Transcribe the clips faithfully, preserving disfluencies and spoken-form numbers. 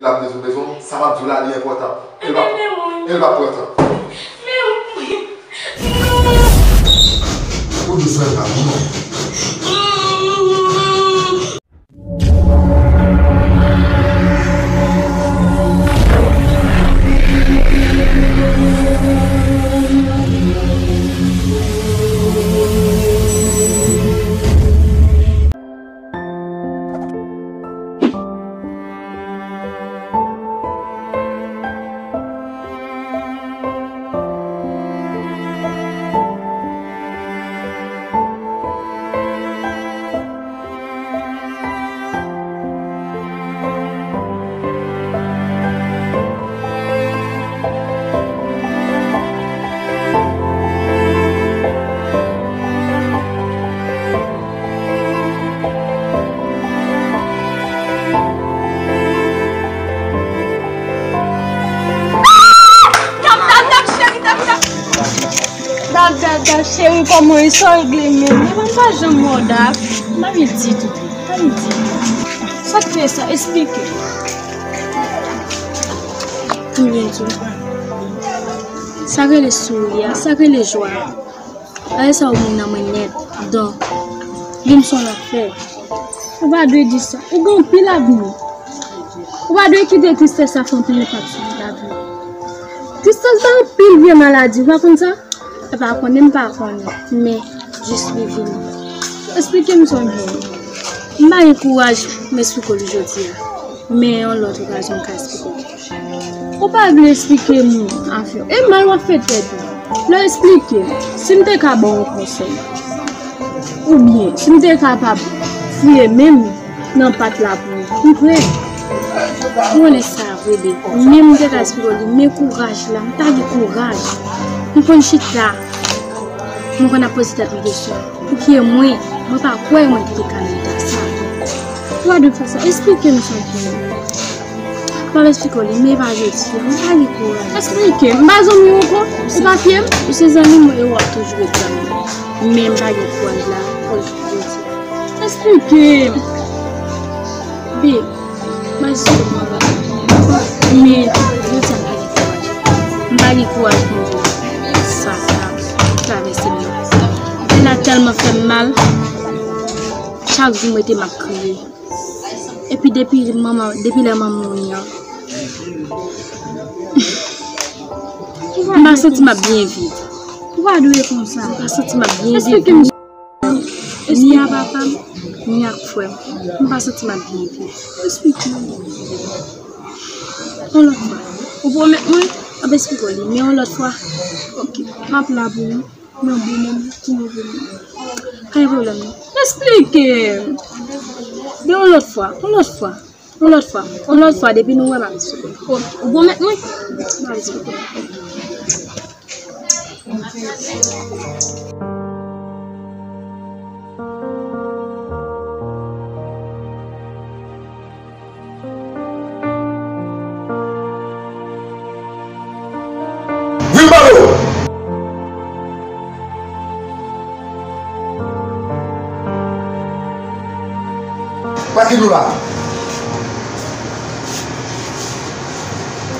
L ap detwi mezon, sa m ap di w la, li enpòtan. E l p ap, e l p ap pran tan. Men, men, non. Ou di frè m pa bon. Dab, dab, dab, cheri, kòman w ye? Sa w regle menm? Epa m pa janm wè w, dab. M pa byen ditou. M pa byen ditou. Sa k fè sa? Esplike. M byen ditou. Sa rele souri a, sa rele jwa. Bagay sa yo moun nan mwen nèt. Donk, vin son lòt fè. Ou pa dwe di sa. Ou gen anpil avni. Ou pa dwe kite tristès la fè anpil enpak sou lavi w. Tristès bay anpil vye maladi, ou pa konn sa? Epa konnen m pa konnen, men jis li vini. Esplike m sa w gen. M pa gen kouraj pou m esplike w li jodi a, men yon lòt okazyon m ka esplike w. Ou pa vle esplike m afè w. E mal w ap fè tèt ou. Lè w esplike m, si m te ka ba w yon konsèy, oubyen si m te kapab fouye men m nan pat la pou ou, m prè. Ou konnen sa vre, bebe. Men m te ka esplike w li, men kouraj la, m pa gen kouraj. M konn chita. Mwen konn ap poze tèt mwen kesyon. Pouki e mwen? Mwen pa kwè mwen ki te ka nan eta sa. Ou pa dwe fè sa. Esplike m sa w gen. M ap esplike w li, men pa jodi a. Mwen pa gen kouraj. Esplike m. M pa zanmi w ankò. Ou pa fye m. Ou se zanmi mwen e w ap toujou ret zanmi m. Men m pa gen kouraj la. Pou jodi a. Esplike m. Bi. Mwen sou mwen la. Men, jodi a m pa gen kouraj. M pa gen kouraj pou m di w sa, sa travèse m nan. Peyi la tèlman fè m mal, chak jou m rete m ap kriye. Epi depi manman, depi lè manman mouri an, m pa santi m ap byen viv. Ou pa dwe konsa. M pa santi m ap byen viv. Esplike m. Ni a papa m, ni ak frè m. M pa santi m ap byen viv. Esplike m. Yon lòt fwa. Ou pwomèt mwen, m ap esplike w li, men yon lòt fwa. Oke, m ap la pou ou. Nan bon moman, ti move moman. Pa gen pwoblèm non. Esplike m. Men yon lòt fwa, yon lòt fwa. Yon lòt fwa, yon lòt fwa, depi nou wè m ap esplike w. Oke, ou pwomèt mwen? M ap esplike w. Vin pale w! Pa kite nou la.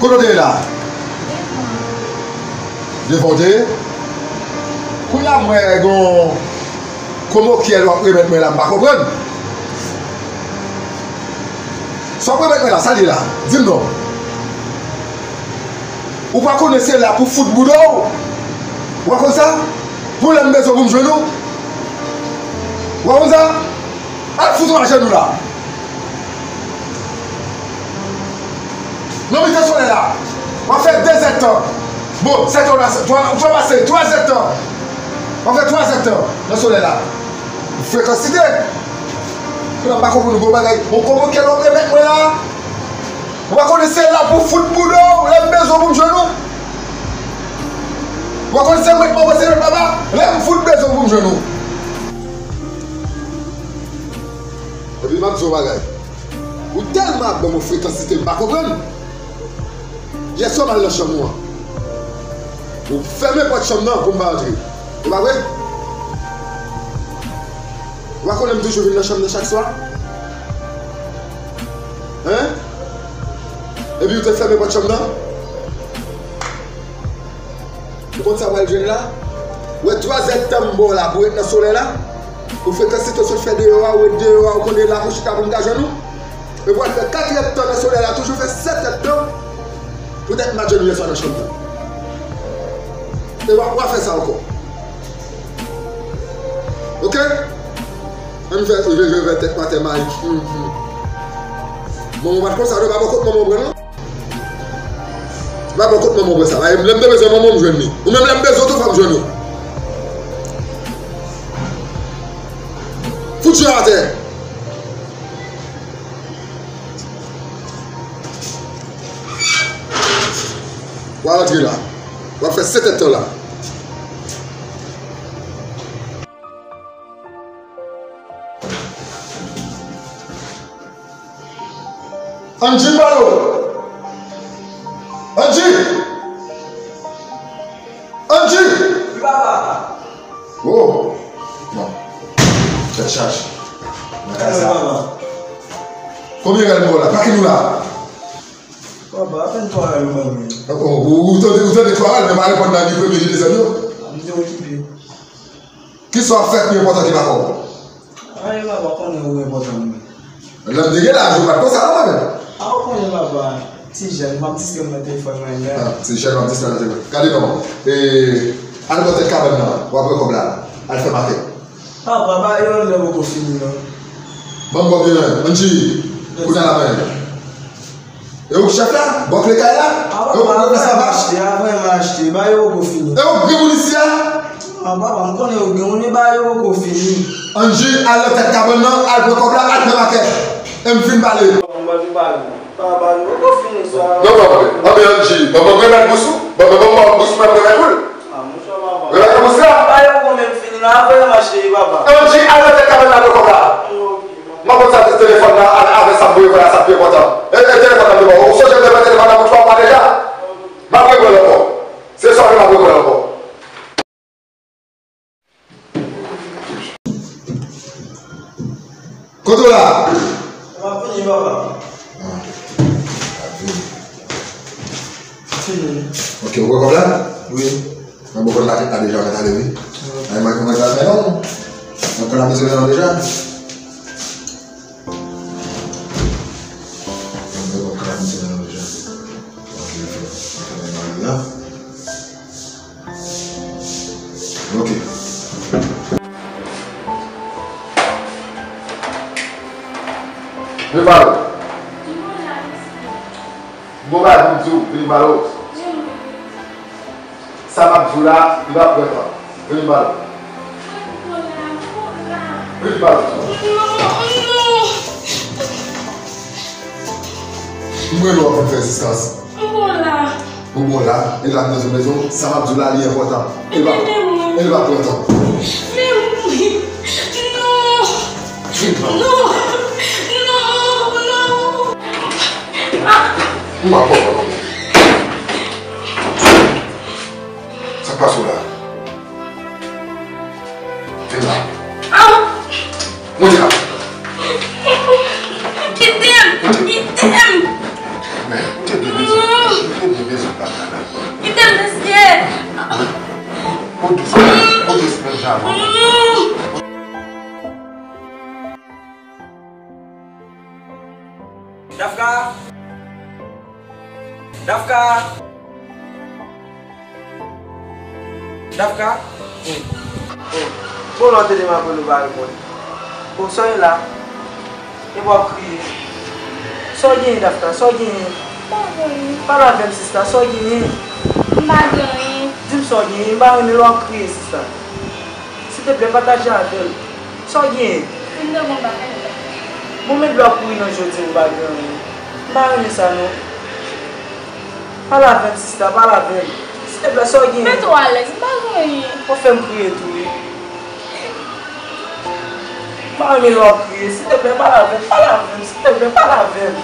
Kote w te ye la? Devan w te ye? Kounye a m wè gen yon komokyèl w ap remèt mwen la, m pa konprann. Sa w ap remèt mwen la, sa l ye la? Di m non. Ou pa konnen se la pou fout bouda w? Ou pa konn sa? Pou lè m bezwen pou m jwenn ou? Ou pa konn sa? Al fout ou ajenou la. Nan mitan solèy la, w ap fè de zèdtan. Bon, sèt è la, twa, twa pase, twa zèdtan. W ap fè twa zèdtan nan solèy la. Frekansite. Kounye a m pa konprann yon bon bagay. Yon komokyèl w ap remèt mwen la. Ou pa konnen se la pou fout bouda w, lè m bezwen w pou m jwenn ou. Ou pa konnen se mwen k manman, se lòt papa, lè m fout bezwen w pou m jwenn ou. Epi m ap di w yon bagay. Ou tèlman ap ban m yon frekansite m pa konprann. Yèswa m al nan chanm ou an. Ou fèmen pòt chanm nan pou m pa antre. E pa vre? Ou pa konnen m toujou vin nan chanm nan chak swa? Hein? Epi ou te fèmen pòt chanm nan? Ou konn sa w pral jwenn la? Ou wè twazè tan m ba w la pou w ret nan solèy la? Ou frekans li te sot fè deyò a, ou ret deyò a, ou konnen la pou chita pou m ka jwenn ou? Epi w al fè katrè tan nan solèy la, toujou fè sèt èdtan. Poutèt m pa t jwenn ou yèswa nan chanm nan. E w a, w a fè sa ankò. Oke? Ann fè, je, je fè tèt pa tè mayik. Manman w pa t konsa, non, pa bò kot manman w pran, non. Pa bò kot manman w pran sa. Lè m te bezwen manman w, m jwenn li. Ou menm lè m bezwen w tou, fò m jwenn ou. Fout je w atè. W a rantre la. W ap fè sèt èdtan la. Angie, m pale w! Angie! Angie! Wi, papa. Oh! Bon. Tèt chaje. Nan kay sa. Wi, papa. Konbyen rèl m ba w la? Pa kite nou la. Papa, apèn twa rèl ou ban mwen. Oh, ou, ou tande, ou tande twa rèl, men pa reponn nan ni premye ni dezyèm yo. A, m te okipe. Kisa w ap fè k pi enpòtan ke papa w? Anyen, papa, konnen ou enpòtan pou mwen. Lè m te gen laj ou pa t konsa non, mwen menm. A, ou konnen papa, ti jèn, m ap distrè m nan telefòn mwen la. A, ti jèn, m ap distrè m nan telefòn. Gade non. E, al bò tèt kabann nan, w ap wè kòb la. Al fè maten. Papa, ba yon lè poko fini non. Ban m kòb yo, Angie. Kounye a la, men. E ou k chèf la? Bòk lekay la? E ou k pran plas la? Achte, avan m achte, ba yo poko fini. E ou k grenmoun isi a? A, papa, m konnen yo grenmoun, men ba yo poko fini. Angie, al nan tèt kabann nan, al pran kòb la, al fè makèt. E m fin pale. Papa, m pa vin pale. Papa, yo poko fini sa. Non, non, non. Anben, Angie, ban mwen remèt bous ou. Ban mwen, ban mwen bous ou, mwen remèt ou l. A, monchè, papa. Remèt ou bous la. Ba yo poko menm fini, non, avan m achte, papa. Angie, al nan tèt kabann nan, al pran kòb la. Ok. M ap konn sa, telefòn nan, a, avè sa m voye vwala, sa pi enpòtan. E, e telefòn nan devan. Ou sonje m te pran telefòn nan pou twa mwa deja? M ap reprann ankò. Se sa m ap reprann ankò. Kote w la? M ap vini, papa. A, ap vini. Fini. Ok, ou pran kòb la? Wi. Mwen bon konn lakèt la deja, mwen t ale wi. Ay, mwen konn lakèt la non. Mwen konn la bezwen nan deja. Mwen konn la bezwen nan deja. Ok, ok. Mwen konn la. Ok. Vin pale. Bon bagay pou m di w, vin m pale w. Sa m ap di w la, li pa pran tan. Vin m pale w. Vin m pale w. M rele w pou m fè rezistans. Ou bon la. Ou bon la. E la m nan zòn mezon, sa m ap di w la, li enpòtan. E li pa, e li pa pran tan. Men mwen. Non. Non. Non, non. Ou pa konprann. Sa k pase w la? Vin la. Monte la. Kite m! Kite m! Men, ou te byen bezwen, ou te byen bezwen pa la. Kite m, mesye! Ou dousman, ou dousman, Javon. Dafka! Dafka! Dafka? Wi. O. Bon, lè w te di m apre nou pa reponn. O, sa w ye la? Epi w ap kriye. Sa w genyen, Dafka? Sa w genyen? M pa gen anyen. Pale avè m, sista. Sa w genyen? M pa gen anyen. Di m sa w genyen. M pa renmen lè w ap kriye, sista. Silteplè, pataje avè l. Sa w genyen? Vin devan m, pa fè m pè. Bon, men dlo ap kouri nan je w di m pa gen anyen. M pa renmen sa, non. Pale avè m, sista, pale avè m. Silteplè, sa w genyen? Mete w alèz, m pa gen anyen. W ap fè m kriye tou, wi. M pa renmen lè w ap kriye. Silteplè, pale avè m, pale avè m, silteplè, pale avè m.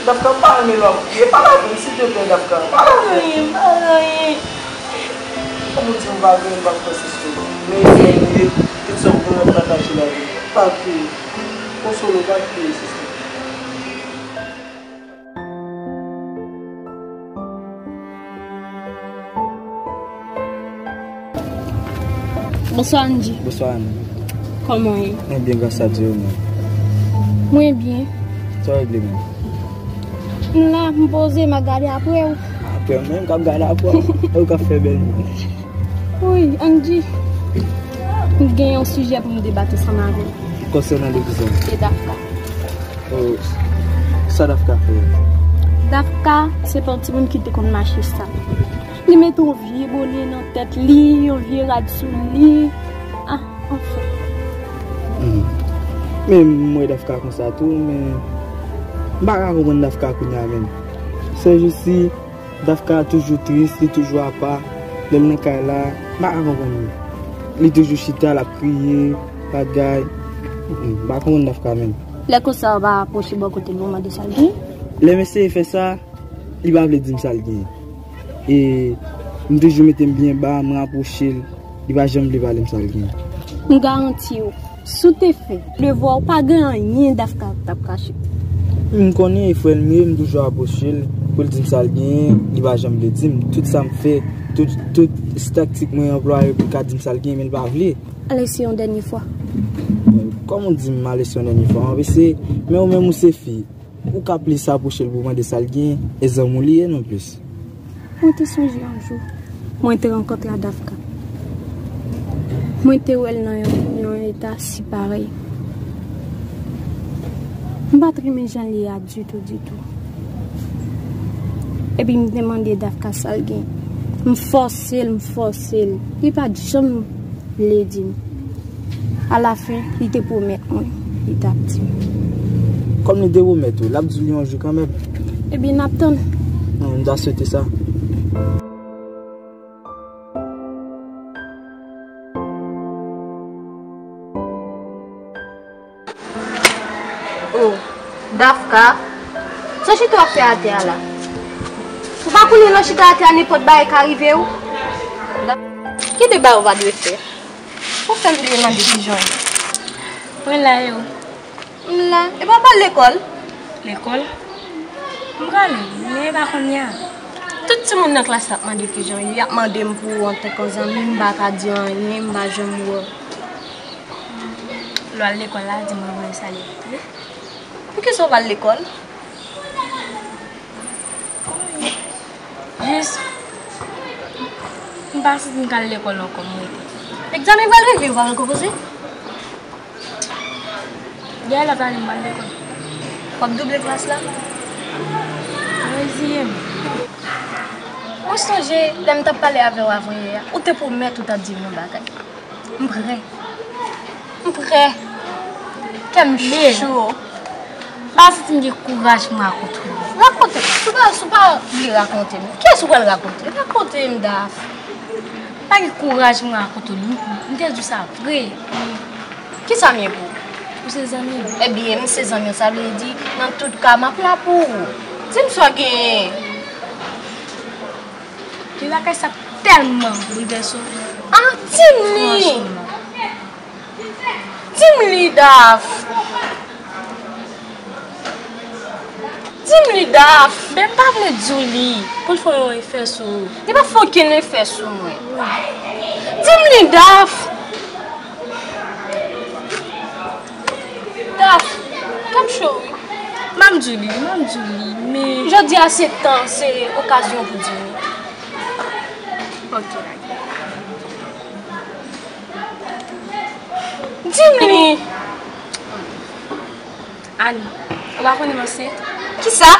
Dafka, m pa renmen lè w ap kriye. Pale avè m, silteplè, Dafka. Pale avè m. Anyen, m pa gen anyen. Kòm ou di m pa gen anyen, m p ap fè, sista. Men se vre, tout sa w gen, w ap pataje l avè m. Pa kriye. Konsole w, pa kriye, sista. Bonswa, Andy. Bonswa, Annie. Kòman w ye? Mwen byen, gras a Dye, ou menm? Mwen byen. Sa w regle menm? M la, m poze, m ap gade apre w. Apre m menm k ap gade apre w? E ou k ap fè bèl moun? Wi, Andy. M gen yon sijè pou m debate ansanm avè w. Konsènan legliz la? E Dafka. Oh, sa Dafka fè? Dafka, se pa yon timoun ki te konn mache sa. Li mete yon vye bonè nan tèt li, yon vye rad sou li. Ah, anfen. Hmm. Men m wè Dafka konsa tou, men m pa ka konprann Dafka kounye a menm. Sèjousi, Dafka toujou tris, li toujou apa. Lè l nan kay la, m pa ka konprann li. Li toujou chita, l ap kriye, bagay. Mm, m pa konprann Dafka menm. Lè konsa, w pa apwoche bò kote l pou w mande sa l genyen? Lè m eseye fè sa, li pa vle di m sa l genyen. E m toujou mete m byen ba, m rapwoche l. Li pa janm vle pale m sa l genyen. M garanti w, si w te fè devwa w, pa gen anyen Dafka t ap kache. M konnen e frè l m ye, m toujou apwoche l pou l di m sa l genyen, li pa janm vle di m. Tout sa m fè, tout, tout taktik mwen anplwaye pou l ka di m sa l genyen, men l pa vle. Al eseye yon dènye fwa. Bon, kòman w di m al eseye yon dènye fwa? M ap eseye, men ou menm ou se fi. Ou ka plis apwoche l pou mande sa l genyen, e zanmi w li ye non plis. Mwen te sonje yon jou, mwen te rankontre a Dafka. Mwen te wè l nan yon, yon eta si parèy. M pa t renmen jan l ye a ditou, ditou. Epi m te mande Dafka sa l gen. M fòse l, m fòse l. Li pa t janm vle di m. Alafen, li te pwomèt mwen, li t ap di m. Kòm li te pwomèt ou, l ap di w li yon jou kanmenm. Ebyen, n ap tann. Hmm, m ta swete sa. Oh, Dafka, sa chita w ap fè atè a la? Ou pa konnen nan chita atè a nenpòt bagay ka rive w? Ki de bagay ou pa dwe fè? Ou fè m bliye mande kijan w ye. Mwen la e ou? M la. E pa pral lekòl? Lekòl? M prale, men e pa kounye a. Tout timoun nan klas la ap mande kijan w ye, y ap mande m pou ou antanke yon zanmi, m pa ka di anyen, m pa janm wè w. Lè w al lekòl la, di mwen voye salye. Poukisa w pa al lekòl? Jis, m pa santi m ka al lekòl ankò, m rete. Egzamen pral rive, ou pa pral konpoze? Dèyè lòt ane, m pral lekòl. W ap double klas la? Mwen reziye m. Mwen sonje, lè m t ap pale avè w avan yè a, ou te pwomèt ou t ap di m yon bagay. M prè. M prè. Kè m cho. Pa santi m gen kouraj pou m rakonte w li. Rakonte m. Si w pa, si w pa vle rakonte m, kiyès ou pral rakonte? Rakonte m, Daf. Pa gen kouraj pou m rakonte w li. M te di w sa vre. Kisa m ye pou ou? Ou se zanmi m. Ebyen, m se zanmi w, sa vle di, nan tout ka, m ap la pou ou. Di m sa w genyen. Vye lakay sa tèlman boulvèse w. Ah, di m li! Franchman. Di m li, Daf! Di m li, Daf! Ben, m pa vle di w li, pou l fè yon efè sou ou. Li pa fè okenn efè sou mwen. Di m li, Daf! Daf, kè m cho wi. M ap di w li, m ap di w li, men jodi a se tan, se okazyon pou di w li. Ok. Di m li. Ani, ou pa konnen m ansent? Kisa?